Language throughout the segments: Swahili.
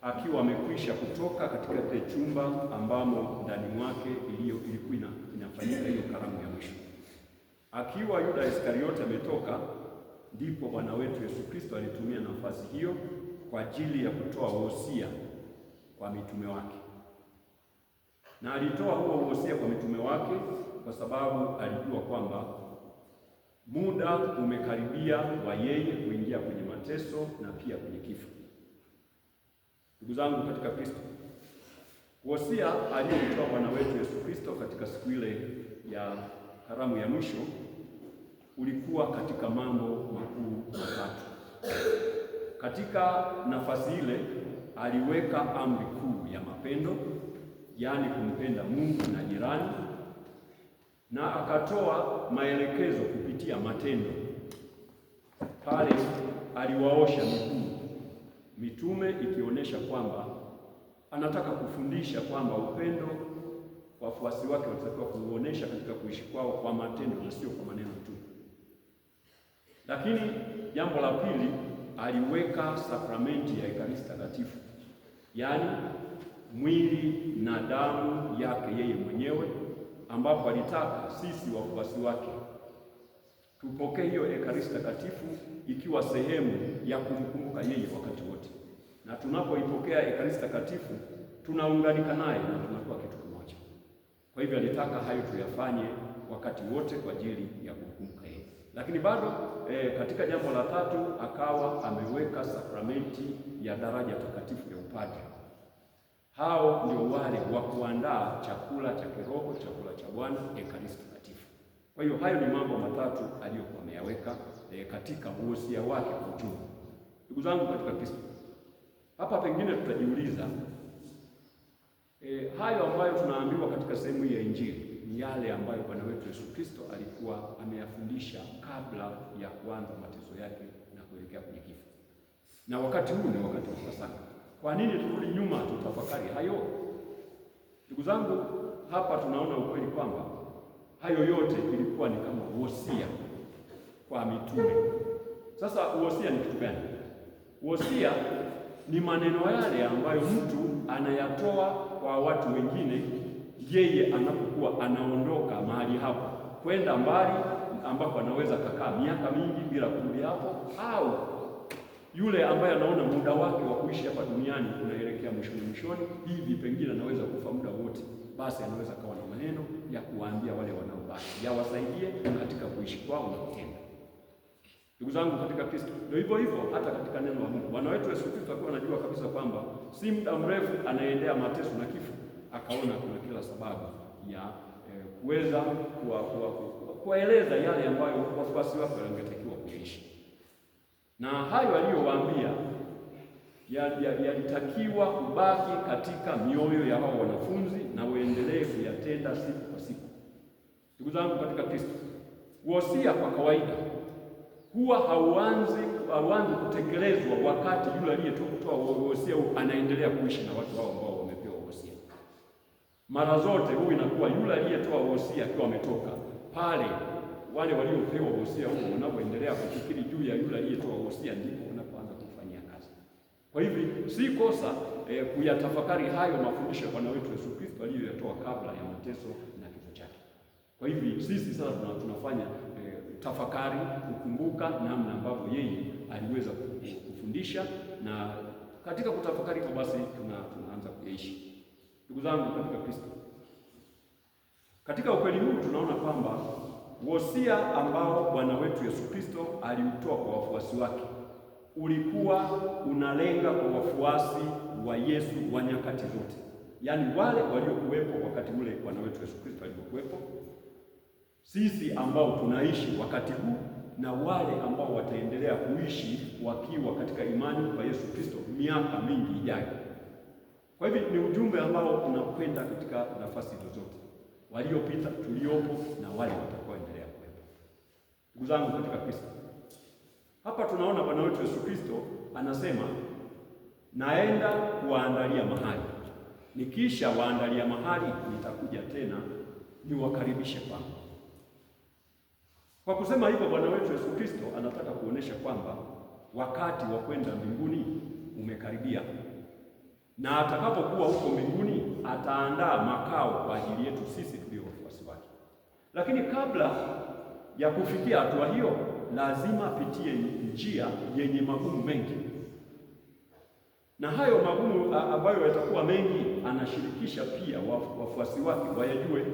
akiwa amekwisha kutoka katika kile chumba ambamo ndani mwake ilikuwa inafanyika hiyo karamu ya mwisho. Akiwa Yuda Iskariote ametoka, ndipo Bwana wetu Yesu Kristo alitumia nafasi hiyo kwa ajili ya kutoa wosia kwa mitume wake, na alitoa huo wosia kwa mitume wake kwa sababu alijua kwamba muda umekaribia wa yeye kuingia kwenye mateso na pia kwenye kifo. Ndugu zangu katika Kristo, wosia aliyoutoa Bwana wetu Yesu Kristo katika siku ile ya karamu ya mwisho ulikuwa katika mambo makuu matatu. Katika nafasi ile aliweka amri kuu ya mapendo, yaani kumpenda Mungu na jirani, na akatoa maelekezo kupitia matendo. Pale aliwaosha miguu mitume, ikionyesha kwamba anataka kufundisha kwamba upendo wafuasi wake walitakiwa kuuonesha katika kuishi kwao kwa matendo na sio kwa maneno tu. Lakini jambo la pili, aliweka sakramenti ya Ekaristi Takatifu, yaani mwili na damu yake yeye mwenyewe, ambapo alitaka sisi wafuasi wake tupokee hiyo Ekaristi Takatifu ikiwa sehemu ya kumkumbuka yeye wakati wote, na tunapoipokea Ekaristi Takatifu tunaunganika naye na tunakuwa kitu kimoja. Kwa hivyo alitaka hayo tuyafanye wakati wote kwa ajili ya kumkumbuka yeye. Lakini bado katika jambo la tatu akawa ameweka sakramenti ya daraja takatifu ya upadre. Hao ndio wale wa kuandaa chakula cha kiroho, chakula cha Bwana, Ekaristi Takatifu. Kwa hiyo hayo ni mambo matatu aliyokuwa ameyaweka katika wosia wake kwa ujumla. Ndugu zangu katika Kristo, hapa pengine tutajiuliza hayo ambayo tunaambiwa katika sehemu hii ya Injili ni yale ambayo Bwana wetu Yesu Kristo alikuwa ameyafundisha kabla ya kuanza mateso yake na kuelekea kwenye kifo, na wakati huu ni wakati wa Pasaka. Kwa nini turudi nyuma tutafakari hayo? Ndugu zangu, hapa tunaona ukweli kwamba hayo yote ilikuwa ni kama wosia kwa mitume. Sasa wosia ni kitu gani? Wosia ni maneno yale ambayo mtu anayatoa kwa watu wengine yeye anapokuwa anaondoka mahali hapo kwenda mbali ambako anaweza kakaa miaka mingi bila kurudi hapo, au yule ambaye anaona muda wake wa kuishi hapa duniani unaelekea mwishoni mwishoni hivi, pengine anaweza kufa muda wote, basi anaweza kawa na maneno ya kuwaambia wale wanaobaki, yawasaidie katika kuishi kwao na kutenda. Ndugu zangu katika Kristo, ndio hivyo hivyo hata katika neno la Mungu. Bwana wetu Yesu Kristo akiwa anajua kabisa kwamba si muda mrefu anaendea mateso na kifo, akaona kuna kila sababu ya kuweza kuwaeleza yale ambayo wafuasi wake wangetakiwa kuishi, na hayo aliyowaambia yalitakiwa kubaki katika mioyo ya hao wanafunzi na waendelee kuyatenda siku kwa siku. Ndugu zangu katika Kristo, wosia kwa kawaida huwa hauanzi kutekelezwa wakati yule aliyetoa wosia anaendelea kuishi na watu hao ambao wamepewa wosia. Mara zote huu inakuwa yule aliyetoa wosia akiwa ametoka pale, wale waliopewa wosia huo wanapoendelea kufikiri juu ya yule aliyetoa wosia, ndipo wanapoanza kufanyia kazi. Kwa hivyo si kosa kuyatafakari hayo mafundisho ya Bwana wetu Yesu Kristo aliyoyatoa kabla ya mateso na kifo chake. Kwa hivyo sisi sasa tunafanya tafakari kukumbuka namna ambavyo yeye aliweza kufundisha, na katika kutafakari kwa basi tunaanza kuyaishi. Ndugu zangu katika Kristo, katika ukweli huu tunaona kwamba wosia ambao Bwana wetu Yesu Kristo aliutoa kwa wafuasi wake ulikuwa unalenga kwa wafuasi wa Yesu wa nyakati zote, yaani wale waliokuwepo wakati ule Bwana wetu Yesu Kristo alipokuwepo, sisi ambao tunaishi wakati huu na wale ambao wataendelea kuishi wakiwa katika imani kwa Yesu Kristo miaka mingi ijayo. Kwa hivyo ni ujumbe ambao unakwenda katika nafasi zozote, waliopita, tuliopo na wale watakaoendelea kuwepo. Ndugu zangu katika Kristo, hapa tunaona Bwana wetu Yesu Kristo anasema, naenda kuwaandalia mahali, nikisha waandalia mahali nitakuja tena niwakaribishe kwangu. Kwa kusema hivyo, Bwana wetu Yesu Kristo anataka kuonesha kwamba wakati wa kwenda mbinguni umekaribia. na atakapokuwa huko mbinguni ataandaa makao kwa ajili yetu sisi tulio wafuasi wake. Lakini kabla ya kufikia hatua hiyo, lazima apitie njia yenye magumu mengi, na hayo magumu ambayo yatakuwa mengi, anashirikisha pia wafuasi wake wayajue,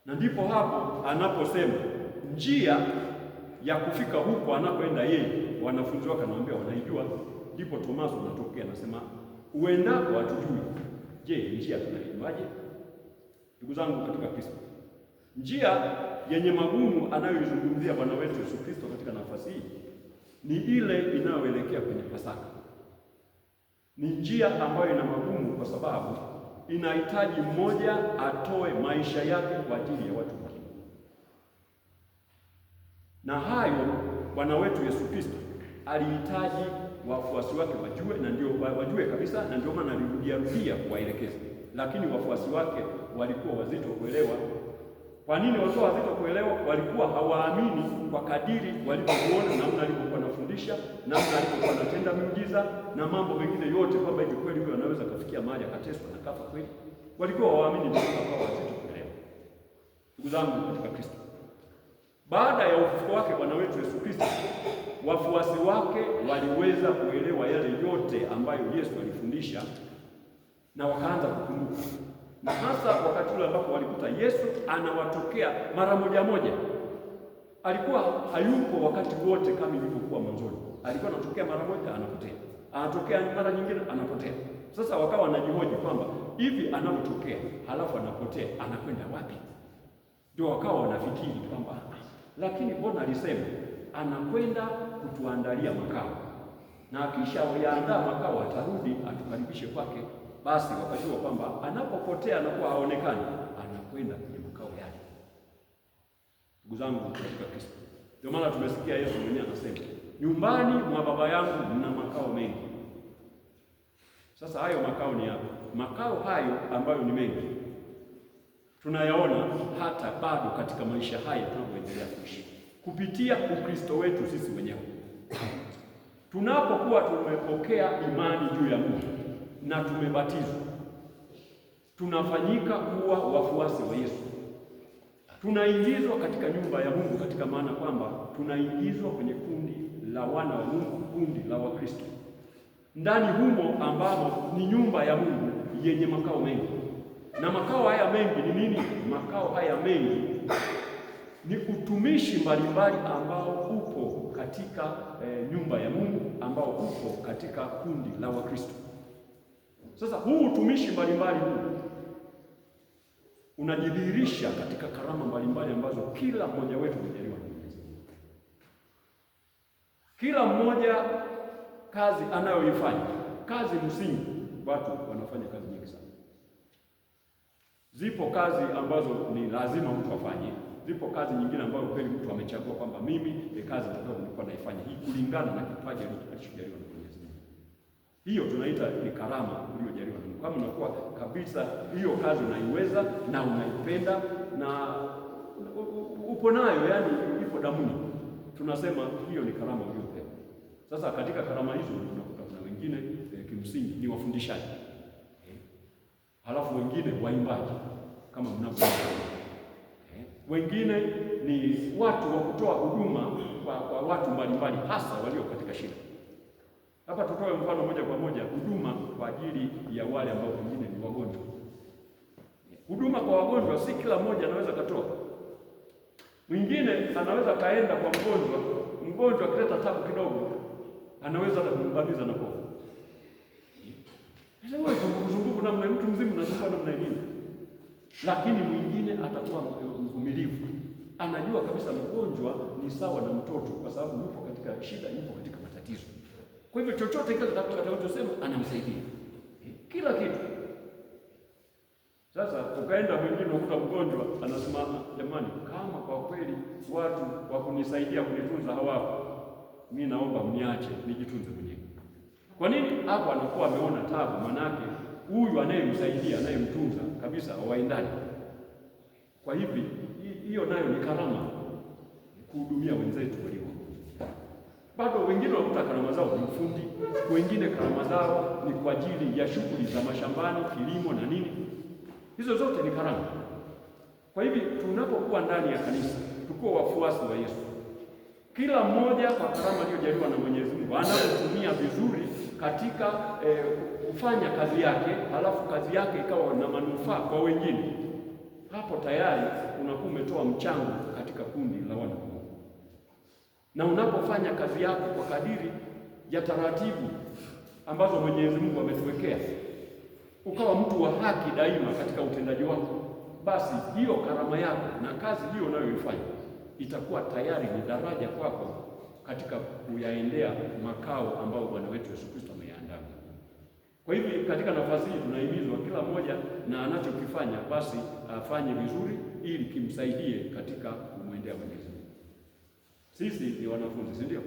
na ndipo hapo anaposema njia ya kufika huko anakoenda yeye, wanafunzi wake anawaambia wanaijua. Ndipo Tomaso anatokea anasema, uendako hatujui, je, njia tunaijuaje? Ndugu zangu katika Kristo, njia yenye magumu anayoizungumzia Bwana wetu Yesu Kristo katika nafasi hii ni ile inayoelekea kwenye Pasaka. Ni njia ambayo ina magumu kwa sababu inahitaji mmoja atoe maisha yake kwa ajili ya watu wengine, na hayo Bwana wetu Yesu Kristo alihitaji wafuasi wake wajue, na ndio wajue kabisa, na ndio maana alirudia rudia kuwaelekeza, lakini wafuasi wake walikuwa wazito kuelewa. Kwa nini walikuwa wazito kuelewa? Walikuwa hawaamini kwa kadiri walivyomuona, namna alivyokuwa anafundisha, namna alivyokuwa anatenda miujiza na mambo mengine yote, kwamba hivi kweli huyu anaweza kafikia mahali akateswa na kafa kweli. Walikuwa hawaamini, ndio wakawa wazito kuelewa. Ndugu zangu katika Kristo, baada ya ufufuko wake Bwana wetu Yesu Kristo, wafuasi wake waliweza kuelewa yale yote ambayo Yesu alifundisha na wakaanza kukumbuka, na hasa wakati ule ambapo walikuta Yesu anawatokea mara moja moja. Alikuwa hayupo wakati wote kama ilivyokuwa mwanzoni. Alikuwa anatokea mara moja, anapotea, anatokea mara nyingine, anapotea. Sasa wakawa wanajihoji kwamba hivi anapotokea halafu anapotea, anakwenda wapi? Ndio wakawa wanafikiri kwamba lakini mbona alisema anakwenda kutuandalia makao, na akisha yaandaa makao atarudi atukaribishe kwake. Basi wakajua kwamba anapopotea anakuwa haonekani, anakwenda kwenye makao yale. Ndugu zangu katika Kristo, ndio maana tumesikia Yesu mwenyewe anasema, nyumbani mwa Baba yangu mna makao mengi. Sasa hayo makao ni yapi? Makao hayo ambayo ni mengi tunayaona hata bado katika maisha haya tunapoendelea kuishi kupitia Ukristo wetu sisi wenyewe. Tunapokuwa tumepokea imani juu ya Mungu na tumebatizwa, tunafanyika kuwa wafuasi wa Yesu. Tunaingizwa katika nyumba ya Mungu, katika maana kwamba tunaingizwa kwenye kundi la wana wa Mungu, kundi la Wakristo, ndani humo ambamo ni nyumba ya Mungu yenye makao mengi. Na makao haya mengi ni nini? Makao haya mengi ni utumishi mbalimbali ambao upo katika nyumba ya Mungu, ambao upo katika kundi la Wakristo. Sasa huu utumishi mbalimbali huu unajidhihirisha katika karama mbalimbali ambazo kila mmoja wetu amejaliwa na Mwenyezi Mungu. Kila mmoja kazi anayoifanya, kazi msingi, watu wanafanya kazi nyingi sana. Zipo kazi ambazo ni lazima mtu afanye, zipo kazi nyingine ambayo kweli mtu amechagua kwamba mimi ni kazi nitakayokuwa naifanya hii kulingana na kipaji alichojaliwa na Mwenyezi Mungu. Hiyo tunaita ni karama uliyojaliwa na Mungu. Kama unakuwa kabisa hiyo kazi unaiweza na unaipenda na upo nayo, yani ipo damuni, tunasema hiyo ni karama uliyopewa. Sasa katika karama hizo tunakuta kuna wengine kimsingi ni wafundishaji, halafu wengine waimbaji kama mnavyoona, wengine ni watu wa kutoa huduma kwa watu mbalimbali, hasa walio katika shida. Hapa tutoe mfano moja kwa moja, huduma kwa ajili ya wale ambao wengine ni wagonjwa. Huduma kwa wagonjwa si kila mmoja anaweza katoa. Mwingine anaweza kaenda kwa mgonjwa, mgonjwa akileta tabu kidogo anaweza hata kumbamiza na kofu. Sasa wewe kuzunguka namna mtu mzima unazunguka namna nini? Lakini mwingine atakuwa mvumilivu. Anajua kabisa mgonjwa ni sawa na mtoto kwa sababu yupo katika shida, yupo katika matatizo. Kwa hivyo chochote kile atakachosema anamsaidia. Kila kitu. Sasa ukaenda mwingine ukuta mgonjwa anasimama, jamani, kama kwa kweli watu wa kunisaidia kunitunza hawapo, mimi naomba mniache nijitunze mwenyewe. Kwa nini? Hapo anakuwa ameona tabu, manake huyu anayemsaidia anayemtunza kabisa hawaendani. Kwa hivi hiyo nayo ni karama, kuhudumia wenzetu walio. Bado wengine wakuta karama zao ni ufundi. Wengine karama zao ni kwa ajili ya shughuli za mashambani, kilimo na nini. Hizo zote ni karama. Kwa hivi tunapokuwa ndani ya kanisa, tukuwa wafuasi wa Yesu, kila mmoja kwa karama aliyojaliwa na Mwenyezi Mungu anapotumia vizuri katika kufanya kazi yake, halafu kazi yake ikawa na manufaa kwa wengine, hapo tayari unakuwa umetoa mchango katika kundi la wana wa Mungu. Na unapofanya kazi yako kwa kadiri ya taratibu ambazo Mwenyezi Mungu ametuwekea, ukawa mtu wa haki daima katika utendaji wako, basi hiyo karama yako na kazi hiyo unayoifanya itakuwa tayari ni daraja kwako katika kuyaendea makao ambayo Bwana wetu Yesu Kristo ameyaandaa. Kwa hivyo katika nafasi hii tunahimizwa kila mmoja na anachokifanya basi afanye vizuri ili kimsaidie katika kumwendea Mwenyezi Mungu. Sisi ni wanafunzi, si ndio?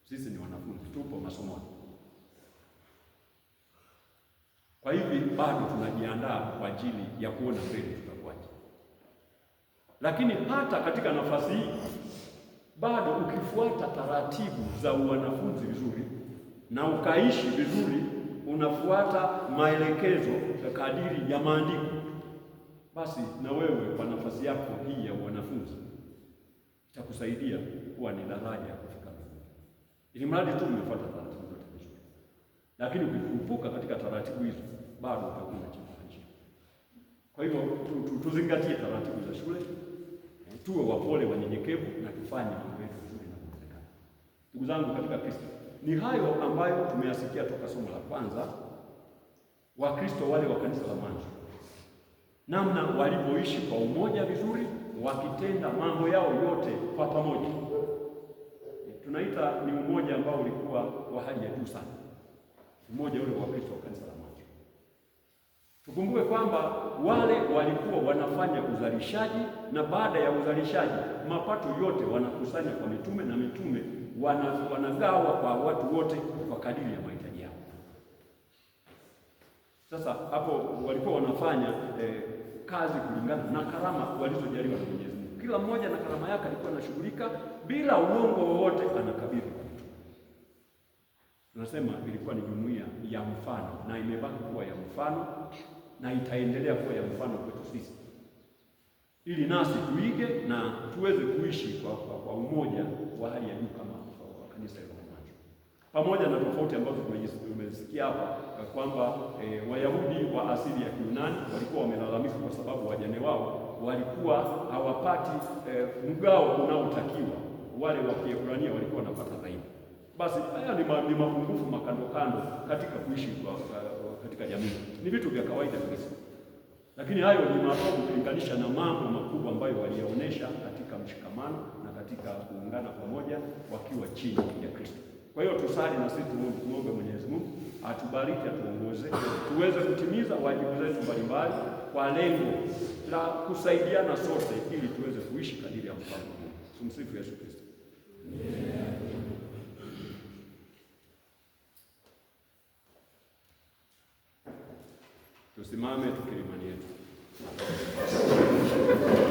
Sisi ni wanafunzi, tupo masomoni. Kwa hivi bado tunajiandaa kwa ajili ya kuona mbele tutakuwaje. Lakini hata katika nafasi hii bado ukifuata taratibu za wanafunzi vizuri na ukaishi vizuri, unafuata maelekezo kadiri ya maandiko, basi na wewe kwa nafasi yako hii ya wanafunzi itakusaidia kuwa ni daraja ya kufika mbinguni, ili mradi tu umefuata taratibu zote vizuri. Lakini ukikurupuka katika taratibu hizo bado utakuwa unachepuka njia. Kwa hivyo tuzingatie taratibu za shule, tuwe wapole, wanyenyekevu na tufanye mambo yetu vizuri na kuwezekana. Ndugu zangu katika Kristo, ni hayo ambayo tumeyasikia toka somo la kwanza, Wakristo wale wa kanisa la mwanzo, namna walivyoishi kwa umoja vizuri, wakitenda mambo yao yote kwa pamoja. Tunaita ni umoja ambao ulikuwa wa hali ya juu sana, umoja ule wa Kristo wa kanisa la mwanzo. Tukumbuke kwamba wale walikuwa wanafanya uzalishaji, na baada ya uzalishaji mapato yote wanakusanya kwa mitume, na mitume wanagawa kwa watu wote kwa kadiri ya mahitaji yao. Sasa hapo walikuwa wanafanya kazi kulingana na karama walizojaliwa na Mwenyezi Mungu. Kila mmoja na karama yake alikuwa anashughulika bila uongo wowote, anakabidhi kwa mtu. Tunasema ilikuwa ni jumuiya ya mfano na imebaki kuwa ya mfano na itaendelea kuwa ya mfano kwetu sisi, ili nasi tuige na tuweze kuishi kwa umoja wa hali ya juu kama wa kanisa la mwanzo, pamoja na tofauti ambazo tumesikia hapa kwamba Wayahudi wa asili ya Kiyunani walikuwa wamelalamika kwa sababu wajane wao walikuwa hawapati mgao unaotakiwa, wale wa Kiebrania walikuwa wanapata zaidi. Basi haya ni mapungufu makando kando katika kuishi katika jamii, ni vitu vya kawaida kabisa, lakini hayo ni madogo ukilinganisha na mambo makubwa ambayo waliyaonesha katika mshikamano na katika kuungana pamoja wakiwa chini ya Kristo. Kwa hiyo tusali na sisi tumuombe Mwenyezi Mungu atubariki, atuongoze tuweze kutimiza wajibu zetu mbalimbali kwa lengo la kusaidiana sote ili tuweze kuishi kadiri ya mpango wa Mungu. Tumsifu Yesu Kristo. Tusimame tukiri imani yetu.